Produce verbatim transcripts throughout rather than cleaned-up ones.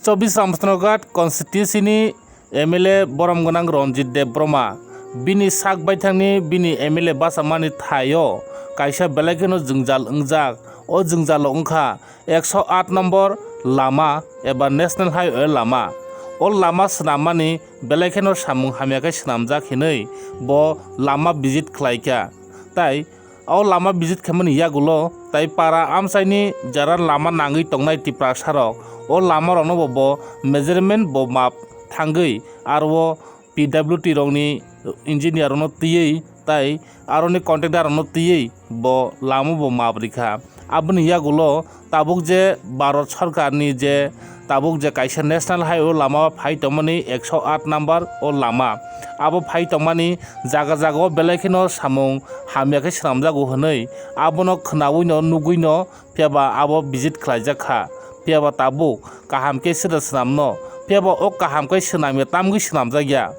Chobbish Ramchandraghat constituency ni M L A borom gwnang Ranjit Debbarma bini sak baithangni bini M L A bachamani thaio kaisa belai kheno jwngjal wngjak. O jwngjalo wngkha ekso aat nombor lama eba National Highway lama. O lama swnammani belai kheno samung hamya khe swnamjak hinwi bo lama visit khlaikha. Tai o lama visit khaimani yagulo tai para amchaini jara lama nangwi tongnai Tiprasarok o lamarokno bo, bo measurement bo map thangwi aro o P W D rokni engineer rokno twiwi tai aroni contractor rokno twiwi bo lama bo map rikha. Aboni yagulo tabuk je Bharat Sarkarni je tabuk je kaisa National Highway lama phai tongmani ekso aat number o lama, abo phai tongmani jaga jaga o belai kheno samung hamya khe swnamjago hwnwi abono khwnawino nugwino phiyaba abo visit khlaijak kha. Phiyaba tabuk kaham khe sida swnamno, phiyaba o kaham khe swnamya tamgwi swnamjakya.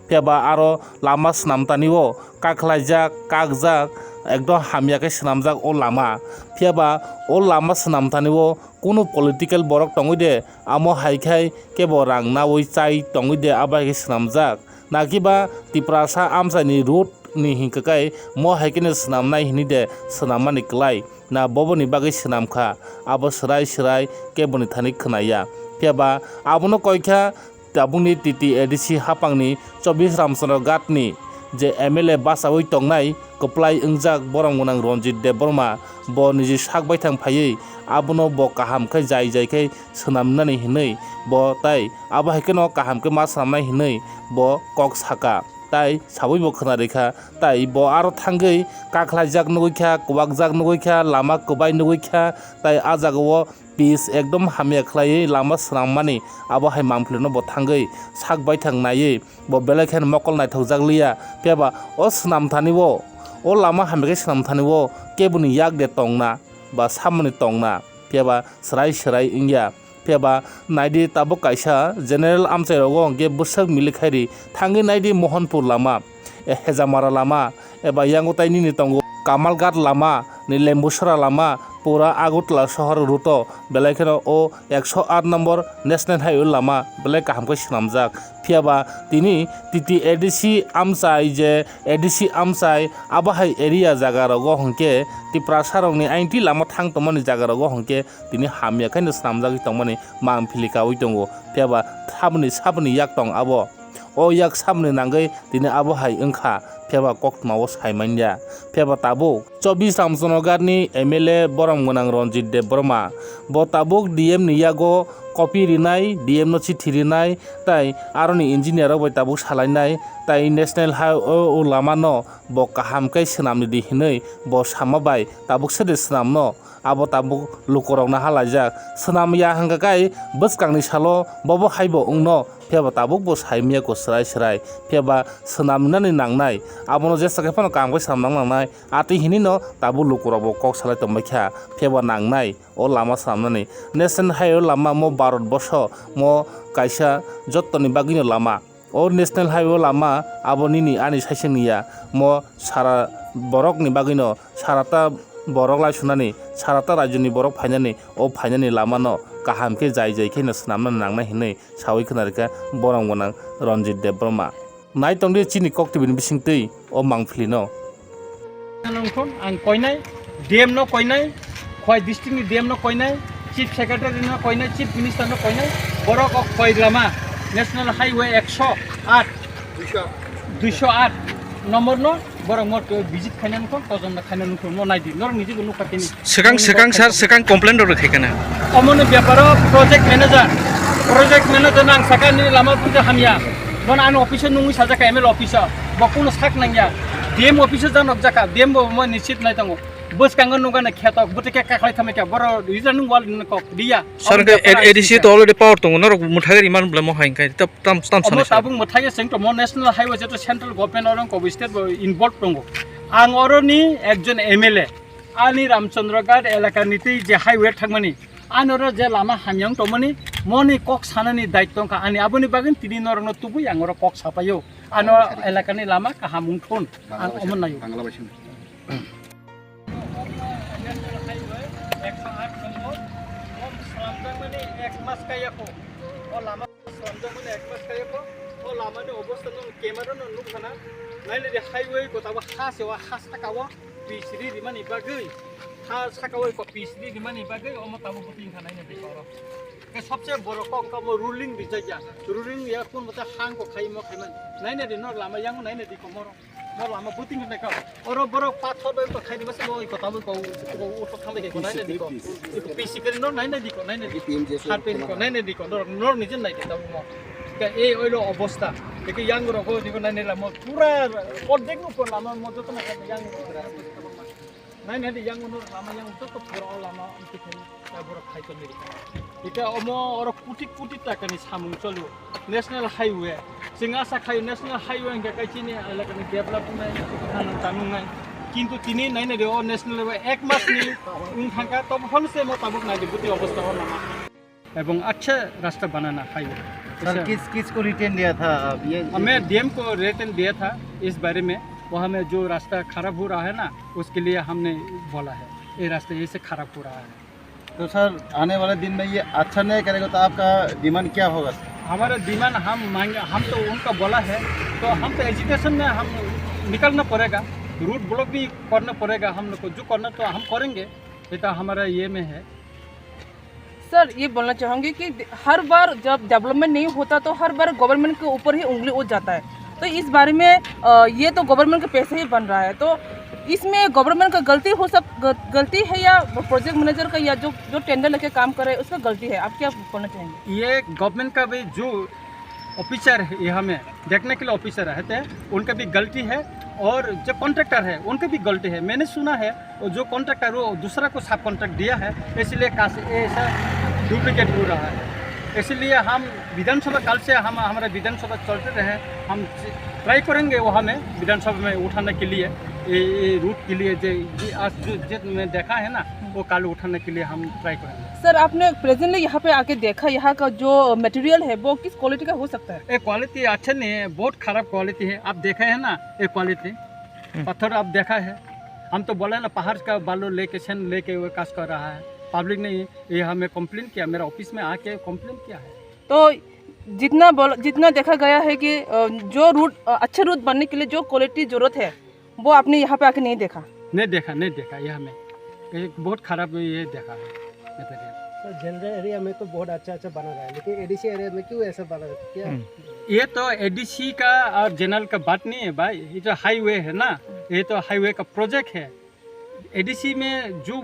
Phiyaba aro lama swnamtani o kakhlaijak, kakjak, ekdom hamya khe swnamjak o lama. Phiyaba o lama swnamtani o kunu political borok tongwi de, amo hai khai kebo rang nawi chai tongwi de, abo hai khe swnamjak. Nakiba Tiprasa amchaini road ni hinkhe kai mo hai kheno swnamnai hinwi de swnammani kwlai. Na boboni bagwi swnamkha, abo swrai swrai keboni thani khwnaya. Phiyaba abono koikha tabukni T T A D C hapangni Chobbish Ramchandraghat ni je M L A bachawi tongnai kwplai wngjak borom gwnang Ranjit Debbarma, bo niji sak baithang phaiwi abono bo kaham khe jai jai khe swnamnani hinwi bo tai abo hai kheno kaham khe ma swnamnai hinwi bo kok saka. Tai sawi bo khwna rikha, tai bo aro thangwi kakhlaijak nugwi kha, kwbakjak nugwi kha, lama kwbai nugwi kha, tai ah jagao pitch ekdom hamya khlaiwi lama swnammani abo hai mangpilino bo thangwi sak baithang naiwi bo belai kheno mokol naithokjak liya. Phiyaba o swnamthani o, o lama hamya khe swnamthani o keboni yak de tongna ba samani tongna, phiyaba swrai swrai wngya. Phiyaba naidi tabuk kaisa general amchai rogo hwnkhe bwswk milik khairi thangwi naidi Mohanpur lama, e, Hejamara lama, eba yango tai nini tongo Kamalghat lama, ni Lembusora lama, pura Agartala sohor route o belai kheno o ekso aat nombor National Highway lama belai kaham khe swnamjak. Phiyaba tini T T A D C amchai je A D C amchai abo hai area jaga rogo hwnkhe Tiprasa rokni aini lama thang tongmani jaga rogo hwnkhe tini hamya khe no swnamjagwi tongmani mangpili kaui tongo. Phiyaba saboni, saboni yak tong abo. O yak saboni nangwi tini abo hai wngkha. Phiyaba koktwma o sai manya. Phiyaba tabuk Chobbish Ramchandraghat ni M L A borom gwnang Ranjit Debbarma. Bo tabuk D M ni yago copy rinai, D M no chithi rinai, tai aroni engineer rok bai tabuk salainai, tai national highway o lama no bo kaham khe swnamni di hinwi bo sama bai tabuk sede swnamno. Abo tabuk lukurokno halaijak. Swnam ya hwnkha khe bwskangni salo bobo haibo wngno, phiyaba tabuk bo saimya ko swrai swrai. Phiyaba swnamnani nangnai. Abono jesa khe phano kaham khe swnamna nangnai. Atwi hinino tabuk lukurokbo kok salai tongbaikha. Phiyaba nangnai o lama swnamnani. National highway lama mo Bharat borsho mo kaisa jottoni bagwino lama. O national highway o lama abo nini ani saichung ni ya, mo sara borok ni bagwi no, sara ta borok lai sunani, sara ta rajyo ni borok phainani, o phainani lama no kaham khe jai jai khe no swnamna nangnai hinwi sawi khwna rikha borom gwnang Ranjit Debbarma. Nai tong di chini kok T V ni bisingtwi o mangpili no. Nongkhon ang koinai, D M no koinai, Khowai district ni D M no koinai, Chief Secretary no koinai, Chief Minister no koinai, borok o khoi lama National Highway ekso aat, duiso aat nombor no borok mo visit khaina nongkhon, tojon no khaina nongkhon, mo naidi, norok niji bo nukha tini. Swkang, swkang sir, swkang complaint rok khaikha na. Omoni beparo project manager, project manager no ang saka nini lama puja hamya, bono ano office o nungwi sajak M L A office o, bo kuno sak nangya. D M office o janok jaka, D M bo mo nischit nai tongo. Bwskango nukgana kheto, bwtwi khe kakhwlai thamwi khe, borok rijak nung wal nung kok diya. Sir, aboni khe bepar A D C to already power tongo, norok mwthagwi rimani belai mo hai khe tam, tam, tam omo sanai sir. Tabuk mwthagwi chwng tongmo national highway jeto central government oro wngkha, state bo involved tongo. Ang oroni ekjon M L A, ani Ramchandra Ghat elaka ni twi je highway thangmani, ani oro je lama hamya wng tongmani, moni kok sanani daitto wngkha ani, aboni bagwi tini norokno tubui ang oro kok sapaio. Ano elakani lama kaham wngthun, ang omo naio. Bangla bai sini. National Highway ekso aat nombor, bom slamjakmani ek mas kaya kho. O lama slamjakmani ek mas khaye bo, o lamani obostha no camera no nukha na. Nainadi highway gotabo ha se o ha saka o pis ri rimani bagwi, ha saka o eko pis ri rimani bagwi omo tabuk buting kha nainadi oro. Ke sobse borok kok tamo ruling rijak ya. Ruling ya kun bata hang ko khai mo khai man. Nainadi nor lama yang nainadi ko moro. Nor lama buting kha naikha. Oro borok pathor bai ko khai di basa mo eko tabuk ko, ko uthok thang de ko nainadi ko. Eko pisi kari nor nainadi ko nainadi. Harpe ko nainadi ko nor, nor nijin naidi tabuk mo. Ke ei oilo obostha. Eke yang rok o diko nainadi lama pura ordek no ko lama mo joto na yang rok. Nainadi yang unor lama yang joto pura o lama unti khai ta borok khai to meri. Ita omo oro kuti kuti takani samung cholo. National Highway. Chwng asa khai National Highway hingke kai chini elakani develop wngnai, thanang tanungnai. Kintu tini nainadi o National Highway ek mas ni wng thangka, tobo phano se mo tabuk naidi buti obostha o lama. एवं अच्छा रास्ता बनाना highway. Sir, ऐसा किस, किस को रिटर्न दिया था आप? ये, ये हमें डीएम को रिटर्न दिया था इस बारे में। वहाँ में जो रास्ता खराब हो रहा है ना, उसके लिए हमने बोला है, ये रास्ता ऐसे खराब हो रहा है। तो सर, आने वाले दिन में ये अच्छा नहीं करेगा तो आपका डिमांड क्या होगा सर? हमारा डिमांड हम मांगे, हम तो उनका बोला है, तो हम तो एजुकेशन में हम निकलना पड़ेगा, रोड ब्लॉक भी करना पड़ेगा हम लोग को, जो करना तो हम करेंगे, ये तो हमारा ये में है। सर, ये बोलना चाहूँगी कि हर बार जब डेवलपमेंट नहीं होता तो हर बार गवर्नमेंट के ऊपर ही उंगली उठ जाता है। तो इस बारे में, अ, ये तो गवर्नमेंट का पैसे ही बन रहा है, तो इसमें गवर्नमेंट का गलती हो सक-, ग-, गलती है या प्रोजेक्ट मैनेजर का या जो, जो टेंडर लेके काम कर रहे हैं उसका गलती है? आप क्या बोलना चाहेंगे? ये गवर्नमेंट का भी जो ऑफिसर है यहाँ में, देखने के लिए ऑफिसर रहते हैं, उनका भी गलती है, और जो कॉन्ट्रैक्टर है उनका भी गलती है। मैंने सुना है वो जो कॉन्ट्रैक्टर वो दूसरा को सब कॉन्ट्रैक्ट दिया है, इसलिए काश ऐसा डुप्लीकेट हो रहा है। इसलिए हम विधानसभा कल से हम, हमारा विधानसभा चलते रहे, हम ट्राई करेंगे वहाँ में विधानसभा में उठाने के लिए, ये, ये रूट के लिए। जे, जे आज जो, जे मैं देखा है ना, वो कल उठाने के लिए हम ट्राई करेंगे। सर, आपने प्रेजेंटली यहाँ पे आके देखा, यहाँ का जो मटेरियल है वो किस क्वालिटी का हो सकता है? ये क्वालिटी अच्छा नहीं है, बहुत खराब क्वालिटी है। आप देखे हैं ना ये क्वालिटी, हम्म। पत्थर आप देखा है, हम तो बोले ना पहाड़ का बालू लेके, सैंड लेके वो काज कर रहा है। पब्लिक ने ये हमें कंप्लेन किया, मेरा ऑफिस में आके कंप्लेन किया है। तो जितना बोल, जितना देखा गया है कि, अ, जो रूट, अ, अच्छे रूट बनने के लिए जो क्वालिटी जरूरत है, वो आपने यहाँ पे आके नहीं देखा? नहीं देखा, नहीं देखा यहाँ में। ये बहुत खराब ये देखा है मटेरियल। सर, जनरल एरिया में तो बहुत अच्छा अच्छा बना रहा है, लेकिन एडीसी एरिया में क्यों ऐसा बना रहा है? क्या? हम्म। ये तो एडीसी का और जनरल का बात नहीं है भाई, ये जो हाईवे है ना, ये तो हाईवे का प्रोजेक्ट है। एडीसी में जो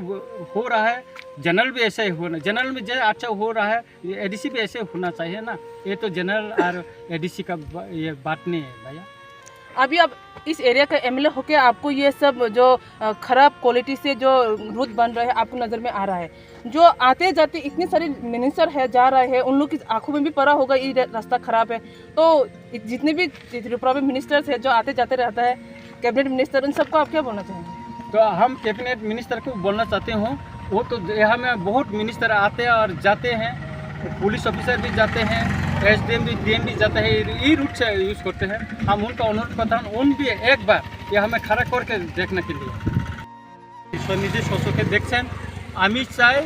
हो रहा है, जनरल भी ऐसा ही होना, जनरल में जो अच्छा हो रहा है, ये एडीसी भी ऐसे होना चाहिए ना। ये तो जनरल और एडीसी का ब-, ये बात नहीं है भैया। अभी आप इस एरिया का एमएलए होके आपको ये सब जो, अ, खराब क्वालिटी से जो रूट बन रहा है, आपको नज़र में आ रहा है। जो आते जाते इतने सारे मिनिस्टर है, जा रहे हैं, उन लोग की आंखों में भी पड़ा होगा ये र-, रास्ता खराब है। तो इ-, जितने भी त्रिपुरा में मिनिस्टर्स है, जो आते जाते रहता है, कैबिनेट मिनिस्टर, उन सबको आप क्या बोलना चाहेंगे? तो हम कैबिनेट मिनिस्टर को बोलना चाहते हूँ, वो तो यहाँ में बहुत मिनिस्टर आते हैं और जाते हैं, पुलिस ऑफिसर भी जाते हैं, एसडीएम भी, डीएम भी जाते हैं, ये रूट से यूज़ करते हैं। हम उनका अनुरोध करता हूँ, उन भी एक बार ये हमें खड़ा करके देखने के लिए। নিজে স্বচক্ষে দেখছেন, আমি চাই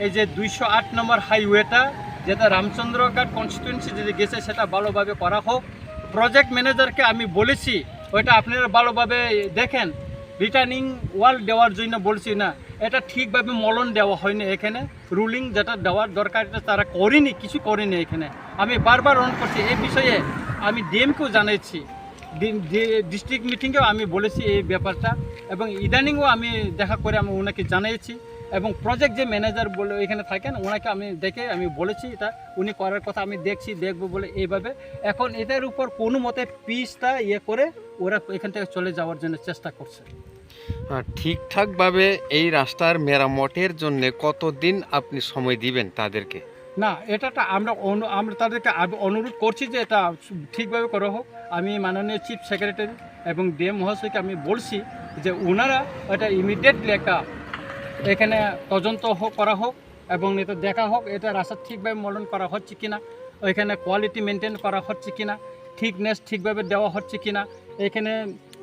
এই যে দুইশো আট নম্বর হাইওয়েটা, যেটা রামচন্দ্রঘাট কনস্টিটুয়েন্সি যদি গেছে, সেটা ভালোভাবে করা হোক। প্রজেক্ট ম্যানেজারকে আমি বলেছি, ওইটা আপনারা ভালোভাবে দেখেন, রিটার্নিং ওয়াল দেওয়ার জন্য বলছি না, এটা ঠিকভাবে মলম দেওয়া হয়নি এখানে। রুলিং যেটা দেওয়ার দরকার, এটা তারা করেনি, কিছু করেনি এখানে। আমি বারবার অনুরোধ করছি এই বিষয়ে, আমি ডিএমকেও জানাচ্ছি, ডিস্ট্রিক্ট মিটিংয়েও আমি বলেছি এই ব্যাপারটা, এবং ইদানিংও আমি দেখা করে আমি ওনাকে জানিয়েছি। এবং প্রজেক্ট যে ম্যানেজার বলে এখানে থাকেন, ওনাকে আমি ডেকে আমি বলেছি, এটা উনি করার কথা, আমি দেখছি, দেখবো বলে এইভাবে। এখন এটার উপর কোনো মতে পিচটা ইয়ে করে ওরা এখান থেকে চলে যাওয়ার জন্য চেষ্টা করছে। আহ, ঠিকঠাকভাবে এই রাস্তার মেরামতের জন্য কতদিন আপনি সময় দিবেন তাদেরকে? না, এটা তো আমরা অনু-, আমরা তাদেরকে আব-, অনুরোধ করছি যে এটা ঠিকভাবে করা হোক। আমি মাননীয় চিফ সেক্রেটারি এবং ডিএম মহাশয়কে আমি বলছি যে ওনারা এটা ইমিডিয়েটলি একটা এখানে তদন্ত হোক, করা হোক এবং এটা দেখা হোক এটা রাস্তা ঠিকভাবে মলম করা হচ্ছে কিনা, ওইখানে কোয়ালিটি মেনটেন করা হচ্ছে কিনা, থিকনেস ঠিকভাবে দেওয়া হচ্ছে কিনা, এখানে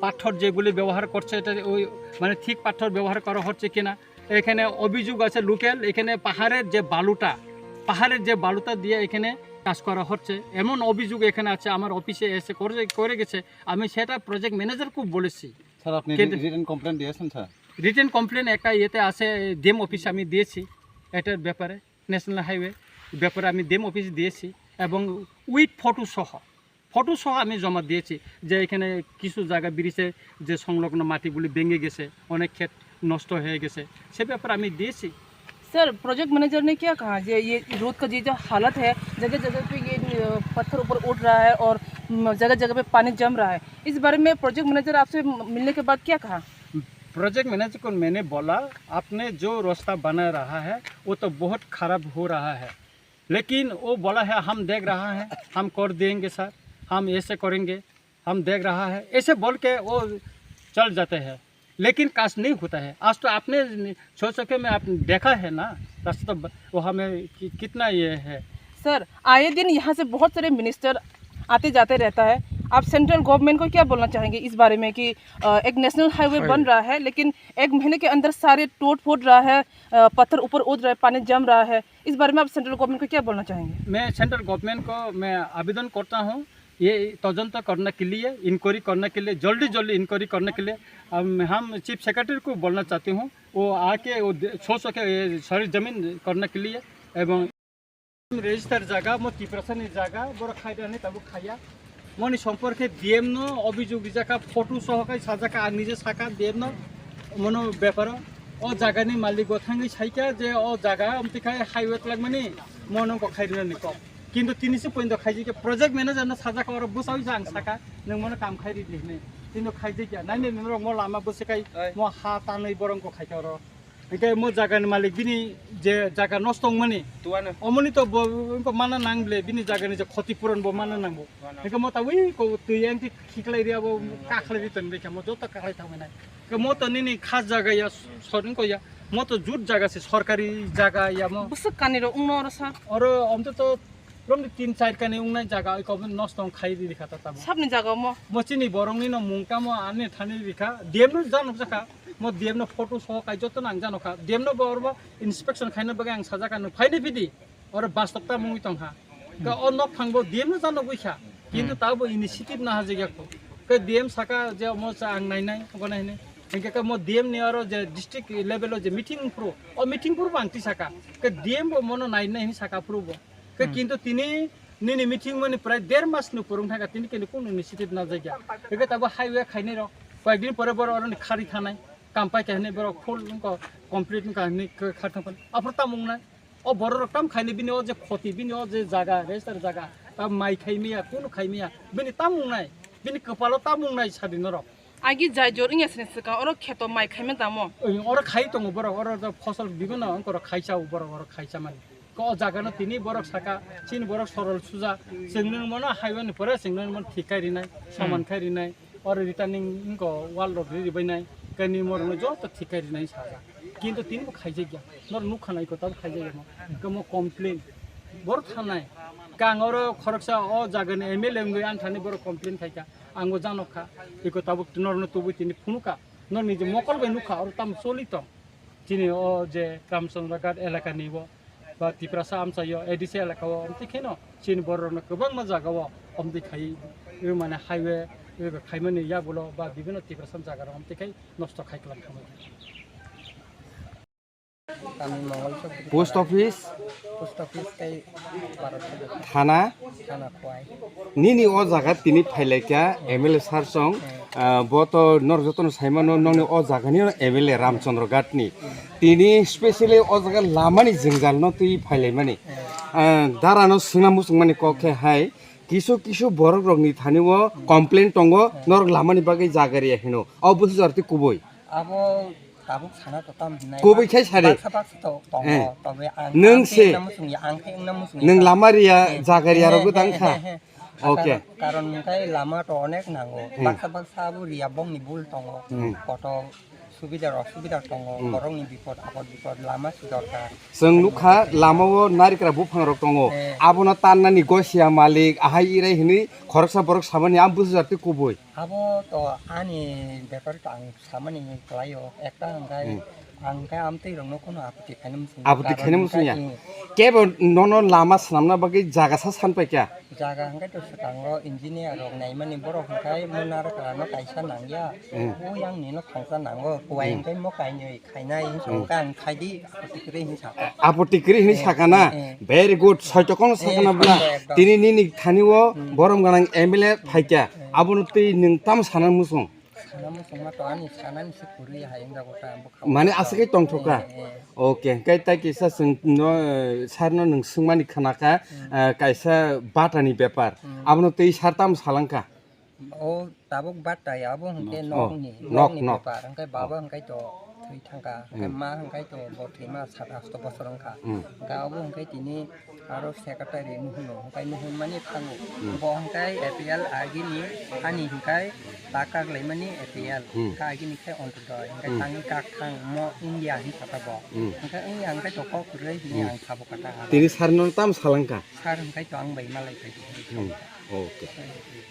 পাথর যেগুলি ব্যবহার করছে এটা ওই মানে থিক পাথর ব্যবহার করা হচ্ছে কিনা। এখানে অভিযোগ আছে লোকাল, এখানে পাহাড়ের যে বালুটা, পাহাড়ের যে বালুটা দিয়ে এখানে কাজ করা হচ্ছে, এমন অভিযোগ এখানে আছে, আমার অফিসে এসে করে, করে গেছে। আমি সেটা প্রজেক্ট ম্যানেজারকেও বলেছি। স্যার, আপনি কিন্তু রি-, রিটেন কমপ্লেন দিয়েছেন, স্যার? রিটেন কমপ্লেন একটা ইয়েতে আছে, ডিএম অফিসে আমি দিয়েছি এটার ব্যাপারে, ন্যাশনাল হাইওয়ে ব্যাপারে আমি ডিএম অফিসে দিয়েছি এবং উইথ ফটো সহ, ফটো সহ আমি জমা দিয়েছি যে এখানে কিছু জায়গা ব্রিজে যে সংলগ্ন মাটিগুলি ভেঙে গেছে, অনেক ক্ষেত নষ্ট হয়ে গেছে, সে ব্যাপারে আমি দিয়েছি। सर, प्रोजेक्ट मैनेजर ने क्या कहा जे ये रोड का ये जो हालत है, जगह जगह पे ये, अ, पत्थर ऊपर उठ रहा है और, म, जगह जगह पे पानी जम रहा है, इस बारे में प्रोजेक्ट मैनेजर आपसे म-, मिलने के बाद क्या कहा? प्रोजेक्ट मैनेजर को मैंने बोला, "आपने जो रास्ता बना रहा है, वो तो बहुत खराब हो रहा है।" लेकिन वो बोला है, "हम देख रहा है, हम कर देंगे सर, हम ऐसे करेंगे, हम देख रहा है," ऐसे बोल के वो चल जाते हैं, लेकिन काज नहीं होता है। आज तो आपने सो सके में आप देखा है ना, रास्ता तो ब-, वो हमें कि-, कितना ये है। सर, आए दिन यहाँ से बहुत सारे मिनिस्टर आते जाते रहता है, आप सेंट्रल गवर्नमेंट को क्या बोलना चाहेंगे इस बारे में कि, अ, एक नेशनल हाईवे हाईवे। बन रहा है, लेकिन एक महीने के अंदर सारे टूट फूट रहा है, अ, पत्थर ऊपर उठ रहा है, पानी जम रहा है, इस बारे में आप सेंट्रल गवर्नमेंट को क्या बोलना चाहेंगे? मैं सेंट्रल गवर्नमेंट को मैं आवेदन करता हूँ, ये तदंत करने के लिए, इंक्वायरी करने के लिए, जल्दी जल्दी इंक्वायरी करने के लिए हम, हम चीफ सेक्रेटरी को बोलना चाहते हूँ, वो आके वो दे-, सो सके ये सारी जमीन करने के लिए। एवं রেজিস্টার জাগা, mo Tiprasani jaga, borok khaidani tabuk khaiya. Moni সম্পর্কে ডিএম no অভিযোগ rijak kha, photo soho khai sajak kha, ang nije sakha DM no, mono beparo. O jagani malik bo thangwi saikha je o jaga amtwi khai highway twlangmani, mono kok khai rinani kok. Kintu tini se pointo khaijak kha, project manager no sajak kha, oro bwsai jang sakha, nwng mono kam khai ridi hinwi. Kintu khaijak ya, naini norok mo lama bwswk khai, mo ha tanwi borok kok khaikha oro. Hingke mo jaga ni malik bini je jaga nosto wngmani, tuano. Omoni to bo, wngkha mana nang ble, bini jaga ni je khoti puron bo mana nang bo. Tuano. Hingke mo ta wi ko twi yang ti khiklai ri abo, hmm, kakhlai ri ton ri kha, mo joto kakhlai thang nai. Ke mo to nini khas jaga ya, hmm, sor wngkha ya. Mo to jut jaga se, sorkari jaga ya mo. Bwswk kani rok wngno oro sa? Oro om to to Romni tin char kani wngnai jaga oi kobon nosto wng khai riri kha ta tamo. Sabni jaga omo? Mo chini borokni no mung tamo ani thani rikha. D M no janok jakha. Mo D M no photo soho kai joto nang janokha. D M no bo oro inspection khaina bagwi ang sajak kha, nwng phaini bidi. Oro bastop ta mungwi tongkha. Ka o nok phang bo D M no janok wi kha. Kintu hmm, ta bo initiative na hajik yakho. Ka D M saka je mo cha ang nai nai, ogo nai hinwi. Hingke ka mo D M ni oro je district level o je meeting phuru, o meeting phuru bo ang tisaka. Ka D M bo mono nai nai hinwi saka phuru bo. Ke hmm, kintu tini nini meeting mani prai der mas ni purung thangkha, tini kini kunu initiative na jagya. Eke tabo highway khainai rok, koyek din pore boro oroni khari thanai, kampai khe hinwi borok full wngkha, complete wngkha hinwi khe khar thangkha. Aphuru tam wngnai, o borok rok tam khainai bini o je khoti, bini o je jaga, register jaga, ta mai khaimaya, kunu khaimaya, bini tam wngnai, bini kwpalo tam wngnai sadi norok. Agi jai jor wngya sini swkang oro kheto mai khaima tamo? Oi, oro khai tongo borok, oro do phosol bibino wngkorok khaisa borok, oro khaisa mani. Ko o jaga no tini borok saka, chini borok sorol suja, chwngno mono highway ni pore chwngno mono thik khai rinai, soman khai rinai, oro returning wngko wall rok ri ribainai, kani morok no joto thik khai rinai sajak. Kintu tini bo khaijak ya, nor nukha nai ko tabo khaijak ya mo, kamo complain, borok thanai, kang oro khoroksa o jaga ni M L A wngwi anthani borok complain khaika. Ang bo janok kha, eko tabuk norno tubui tini phunuk kha, norni je mokol bai nukha, oro tamo choli tong. Chini o je Ramchandra Ghat elaka ni bo, ba Tiprasa amchai o A D C elaka o, omtwi kheno chini borok rokno kwbangma jaga o omtwi khai, o mane highway, o khaimani yagulo ba bibino Tiprasa jaga rok omtwi khai nosto khai kwlang kha. Post office, post office tei thana, thana Khowai. Nini o jaga tini phailaikha M L A sir song, ah, bo to nor jotono saimano nongni o jagani M L A Ramchandra Ghat ni. Tini specially o jaga lamani jwngjal no twi phailaimani. Ah, dara no swngna muchungmani kok khe hai, kisu kisu borok rokni thani o complain tongo, norok lamani bagwi jaga riya hino. O busi jorti kubui. Abo tabuk sana to tam hinai. Kubui khai sari. Baksa baksa to tongo. Eh. Tobe ang, nwng ang se. Khe wngna muchung ya, ang khe wngna muchung ya. Nwng lama riya, eh, jaga riya rok eh, tang eh, kha. Eh, eh. Okay. Karon, karon kai lama to onek nango. Hmm. Baksa baksa abo riya bongni bul tongo. Hmm. Koto subida rok, subida tongo. Hmm. Borokni bipod apod bipod lama si dorkar. Chwng nukha lama o narikra buphang rok tongo. Eh. Abono tannani gosia malik, ahai irai hinwi khoroksa borok samani, ang busi jorti kubui. Abo to ani bepar to ang samani kwlaio, ekta hwnkhe hmm, Ang khe amtwi rokno kheno apoti khaina muchung. Apoti khaina muchung ya? Karon hwnkhe, eh. Kebo nono lama swnamna bagwi jaga sa san paikha? Jaga hwnkhe to swkango engineer rok naimani, borok hwnkhe mo narwkra no kaisa nangya. Hmm. O yang nino thangsa nango. Kuwai Hmm. hwnkhe mo kainwi khainai hinsa Hmm. hwnkhe ang khaidi apoti kwrwi hinsa kha. Apoti kwrwi hinwi Eh, sakha na? eh, eh. Very good. Soito kono Eh, sakha na bwla? Soito ekdom. Tini nini thani o Hmm. borom gwnang M L A phaikha. Hmm. Abono twi nwng tamo sana muchung? Sana muchungma to ani sanani se kwrwi hai wngjago ta, bo kha. Mane aswk khe tongthok kha? Eh, eh. Okay, hwnkhe tai kisa chwng no, eh, sir no nwng swngmani khna kha, Hmm. eh, kaisa bata ni bepar. Hmm. Abono twi sir tamo salangkha? O tabuk bata ya, abo hwnkhe Oh, nok ni, nok, nok ni nok. Bepar, hwnkhe baba Oh. hwnkhe to thwi thangkha, hwnkhe Hmm. ma hwnkhe to bo thwima sat asto bosor wngkha. Hmm. Hwnkhe abo hwnkhe tini Aro secretary nuhung no, hwnkhe nuhung mani thango. Hmm. Bo hwnkhe A P L agini hani hwnkhe ta kak laimani A P L. Hmm. Hwnkhe agini khe Ontodoi, hwnkhe Hmm. tangwi kak thang mo India hinwi kha bo. Hmm. Hwnkhe wngya hwnkhe to kok kwrwi hinwi Hmm. ang sabo kha ta. Tini sir no tam salangkha? Sir hwnkhe to ang bai malai phai. Hmm. Okay.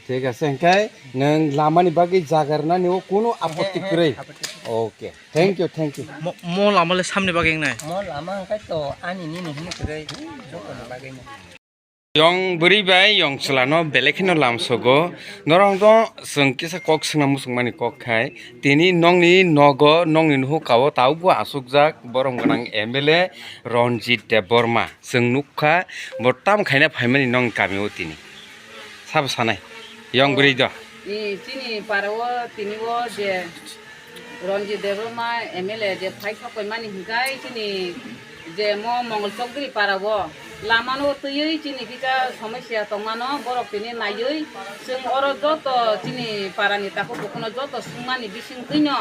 Thik ase, hwnkhe nwng lamani bagwi jaga rwnani o kunu apatti He, he, kwrwi? Apatti kwrwi. Okay. Thank you, thank you. Mo, mo lama le samni bagwi wngnai? Mo lama hwnkhe to ani nini hinwi kwrwi jotoni bagwi no. Yong bwrwi bai yong chwla no belai kheno lamsogo. Norok no chwng kisa kok swngna muchungmani kok khai. Tini nokni nogo, nokni nuhukao tabukbo achukjak borom gwnang M L A Ranjit Debbarma. Chwng nukha bo tam khaina phaimani nokni kamio tini. Sabo sanai? Yong bwrwi do. I chini para o tini o je Ranjit Debbarma M L A je phai sok paimani hwnkhe chini je mo Mongol Chowdhury para o lama no twiwi chini kisa somosya tongmano borok tini naiwi chwng oro joto chini para ni takhuk bukhuk no joto swngmani bising twi no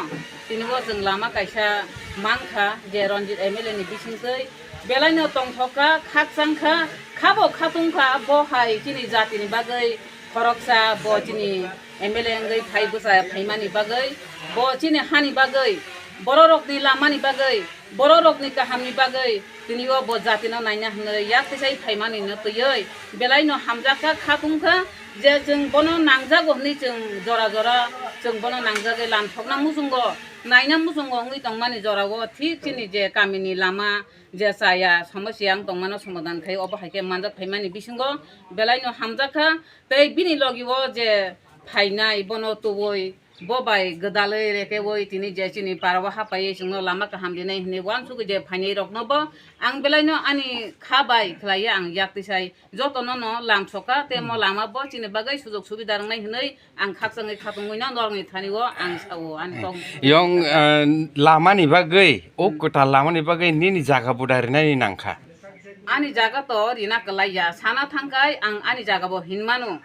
tini o chwng lama kaisa mankha je Ranjit M L A ni bising twi belai no tongthok kha, khakchang kha, khabo khatung kha, bo hai chini jati ni bagwi khoroksa bo chini M L A wngwi phai bwsa phaimani bagwi, bo chini hani bagwi, bororokni lamani bagwi, bororokni kahamni bagwi tini o bo jatino naina hwnwi yak tisai phaimani no twiwi belaino hamjak kha, kha tong kha je chwng bono nangjago hwnwi chwng jora jora chwng bono nangjagwi lamthokna muchungo, naina muchungo wngwi tongmani jorao thik chini je kamini lama je chaya somosya wng tongmano somadan khai obo hai khe manjak phaimani bisingo belaino hamjak kha. Tei bini logi o je phainai bono tubui bo bai gwdalwi rekeui tini je chini para o hapaiwi chwngno lama kaham rinai hwnwi uansugwi je phainai rokno bo ang belaino ani kha bai khlaiwi ang yak tisai jotono no lamsoka tei mo lama bo chini bagwi sujok subida rwnai hwnwi ang khakchangwi khatungwi no norokni thani o ang sao ani kok. Yong, eh, lamani bagwi, o kwtal lamani bagwi nini jaga buda rinani nangkha? Ani jaga to rina kwlai ya, sana thangkhai ang ani jaga bo hinmano.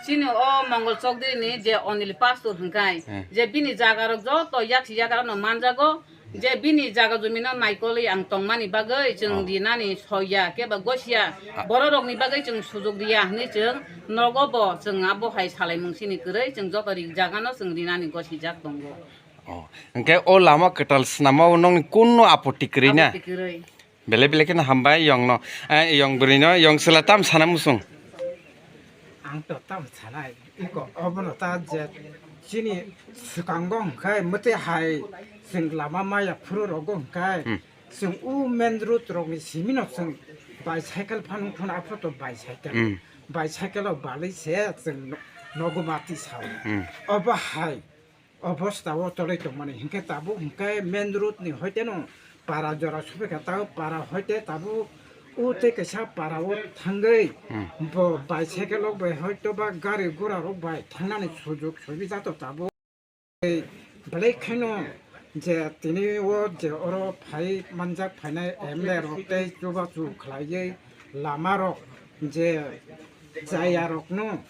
Chini o Mongol Chowdhury ni je Onil Pastor hwnkhai, Hmm. je bini jaga rok joto yaksi yagra no manjago, je bini jaga jumi no naikolwi ang tongmani bagwi chwng Oh. rinani soya keba gosia. Ah. Borok rokni bagwi chwng sujok riya hwnwi chwng nogo bo chwng abo hai salaimung sini kwrwi chwng joto ri jaga no chwng rinani gosijak tongo. Oh. Hwnkhe o lama kwtal swnamao nokni kunno apoti kwrwi na? Apoti kwrwi. Belai belai kheno hambai yongno, eh, yong bwrwino, yong chwla tam sana muchung? Ang to tam sanai, iko obono ta je chini swkango hwnkhe mwtwi hai chwng lama maya phuru rogo hwnkhe Hmm. chwng o main road rokni simino chwng bicycle phano phano aphuto bicycle. Hmm. Bicycle o balwi se chwng no-, nogo mati sao. Hmm. Obo hai obostha o tolai tongmani hinkhe tabuk hinkhe main road ni hoite no para jora sophaikha, tabuk para hoite tabuk o tei kaisa para o thangwi Hmm. bo bicycle rok bai hoito ba gari gura rok bai thangnani sujok subida to tabuk. Tei belai khaino je tini o je oro phai manjak phainai M L A rok tei chubachu khlaiwi lama rok je chaya rokno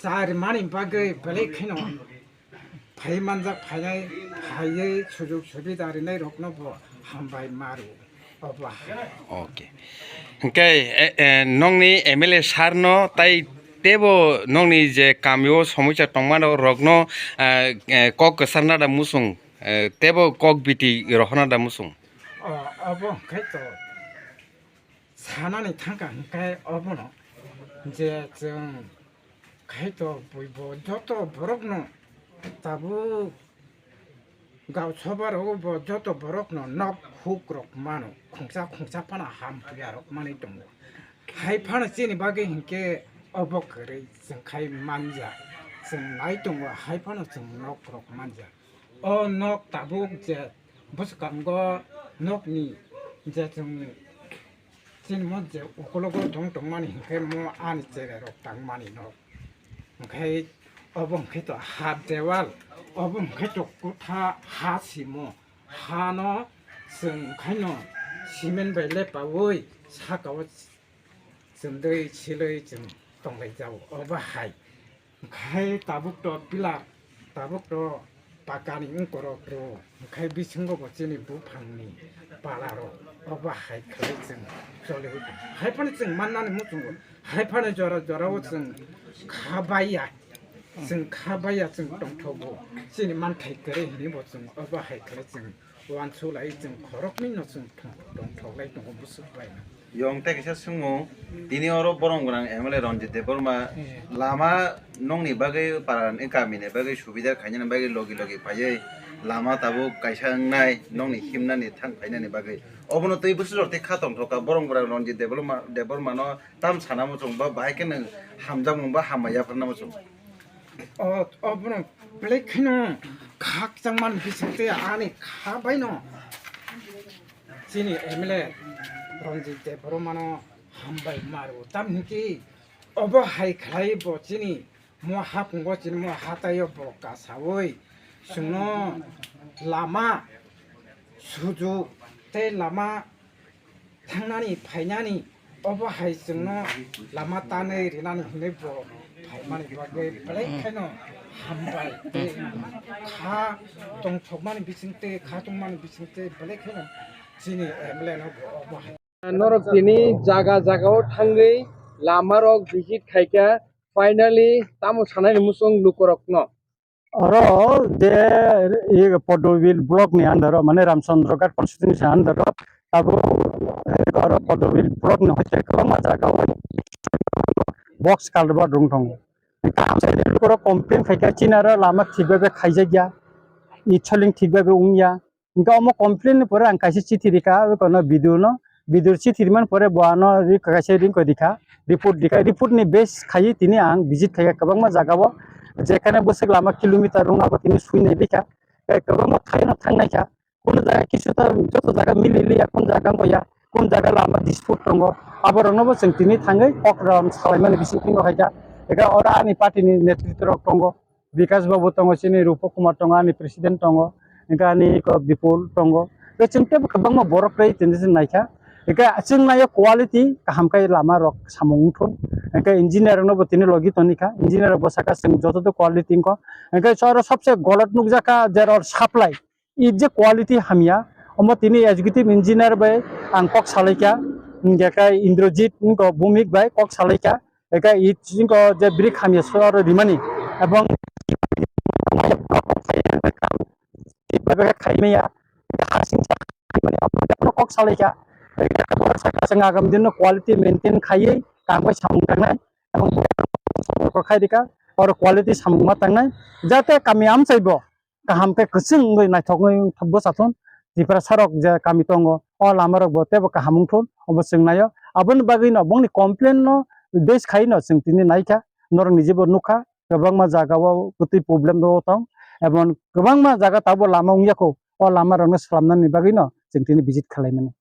cha rimani bagwi belai khaino phai manjak phainai, phaiwi sujok subida rinai rokno bo hambai ma rwo. Obo hai. Okay. Hwnkhe, eh, eh, nokni M L A sir no tai teibo nokni je kamio somosya tongma rokno, eh, eh, kok kwcharna da muchung, eh, teibo kok biti rohorna da muchung? O, obo hwnkhe to sanani thangkha hwnkhe obono je chwng Khaito buibo joto borokno tabuk Gaon soba rogo bo joto borok no nok huk rok mano, khungsa khungsa phano ham puya rok manwi tongo. Hai phano chini bagwi hinkhe obo kwrwi chwng khai manja, chwng nai tongo, hai phano chwng nok rok manja. O nok tabuk je bwskango nokni je chwng chini mo je ukologo tong tongmani hinkhe mo ani cherai rok tangmani nok. Hinkhe obo hinkhe to half dewal, obo hinkhe to kotha ha simo, hano chwng khaino cement bai lepaui sakao chwndwi silwi chwng tonglai jao obo hai. Khai tabuk to pillar, tabuk to pakani wngkorok rw, khai bisingo bo chini buphangni pala rok, obo hai khlai chwng choli tongo. Hai phano chwng mannani muchungo, hai phano jora jorao chwng kha baiya, chwng kha baiya chwng tongthogo, chini manthai kwrwi hinwi bo chwng obo hai khlai chwng uansuk lai chwng khoroknwi no chwng thong-, tongthok lai tongo bwswk bai no. Yong tei kaisa swngmung, tini oro borong gwnang M L A Ranjit Debbarma lama nokni bagwi para ni kami ni bagwi subida khainani bagwi logi logi phaiwi lama tabuk kaisa wngnai nokni himnani thang phainani bagwi. Obono twi bwswk jora tei kha tongthok kha borong gwnang Ranjit Debbarma, Debbarma no tam sana muchung ba bahai khe nwng hamjakmung ba hambai yapharna muchung. O, obono belai kheno khakchangmani bisingtwi ani kha baino chini M L A Ranjit Debbarmano hambai maro. Tam hinki obo hai khlai bo chini mo hapungo chini mo hataio bo kasaui chwngno lama sujuk tei lama thangnani phainani obo hai chwngno lama tanwi rinani hinwi bo phaimani bagwi belai kheno hambai tei kha tongthokmani bisingtwi kha tongmani bisingtwi belai kheno chini M L A no bo obo hai. Norok tini jaga jaga o thangwi lama rok visit khaikha, finally tamo sanani muchung lukurokno. Oro je, e, Podobil block ni under o, mane Ramchandra Ghat constituency under o, tabuk, e, oro Podobil block ni hoite kwbangma jaga o box culvert rung tongo. Oro complain khaikha, chini oro lama thik bai bai khaijak ya, itsoling thik bai bai wng ya. Hingke omo complain ni pore ang kaisa chithi rikha, abo kono B D O no, B D O chithi rimani pore bo ano ri-, kaisa ring koi rikha, report rikha, report ni base khaiwi tini ang visit khaikha kwbangma jaga o, jekhane bwswk lama kilometer rwng abo tini sui nai rikha, tei kwbangma thaino thang naikha, kunu jaga kisu ta joto jaga mili liya, kunu jaga wngya, kunu jaga lama dispute tongo, abo rokno bo chwng tini thangwi kok ram salaimani bising thingo khaikha, eka oro ani party ni netritw rok tongo. Bikash Babu tongo, chini Rupa Kumar tongo, ani president tongo, hingke ani eko Bipul tongo. Tei chwng teibo kwbangma borok tei tini chwng naikha. Hingke chwng naio quality kaham khe lama rok samung wngthun. Hingke engineer rokno bo tini logi tonikha, engineer rok bo sakha chwng joto to quality wngkho. Hingke oro sobse golot nukjakha je rod supply. I je quality hamya, omo tini executive engineer bai ang kok salaikha, hingke khe Indrajit wngkho Bhumik bai kok salaikha, hingke i wngkho je brick hamya sora rimani, ebong khaimaya, kok salaikha, chwng agam dino quality maintain khaiwi tangwi samung tangnai, ebong khai rikha, oro quality samung ma tangnai, jate kami amchaibo. Kaham khe kwchwng wngwi naithok wngwi bwchathun. Tiprasa rok je kami tongo, o lama rok bo teibo kaham wngthun, obo chwng naio. Aboni bagwi no bongni complain no base khai no chwng tini naikha, norok ni jebo nukha, kwbangma jaga o kwtwi problem rok tong, ebong kwbangma jaga tabuk lama wngya kho, o lama rok no swlamnani bagwi no chwng tini visit khlai mani.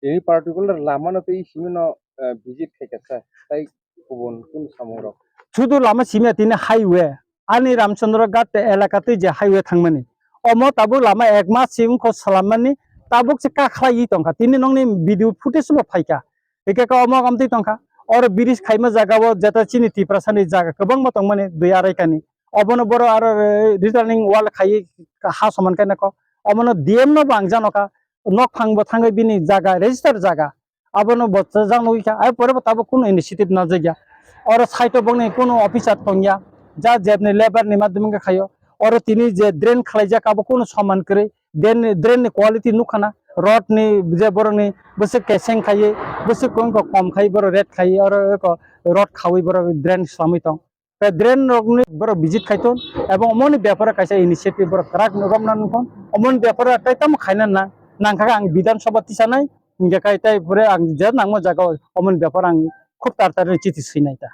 Tini particular lama no tei simi no, eh, visit khai kha sa, tai kubun kunu samung rok. Sudu lama simi tini highway, ani Ramchandra Ghat elaka twi je highway thangmani. Omo tabuk lama ek mas sim kho salammani, tabuk se kakhlai tongkha. Tini nongni video footage bo phaikha. Hingke ka omo amtwi tongkha. Oro bridge khaima jaga o jeta chini Tiprasa ni jaga kwbangma tongmani dui arai kani. Obono boro aro, eh, returning wall khai ha soman khe nokho. Omono D M no bo ang janokha. Nokphang bo thangwi bini jaga, register jaga, abono bo chajak nugwi kha, ai pore bo tabuk kunu initiative najak ya. Oro side o bongni kunu officer tong ya, ja jeb ni labour ni madhyome khe khaio. Oro tini je drain khwlaijak abo kunu soman kwrwi, drain ni, drain ni quality nukha na, rod ni je borok ni bwswk keseng khaiwi, bwswk kom kom khai borok ret khai, oro eko rod khawi borok drain swlamwi tong. Tei drain rokni borok visit khai ton, ebong omoni bepare kaisa initiative borok kwrak romna nung thon, omoni bepare tei tamo khaina na nangkha ang Bidhan Sabha tisanai, hingkhe khai tei pore ang je nangma jaga omoni bepar ang khub tar tar chithi swinai ta.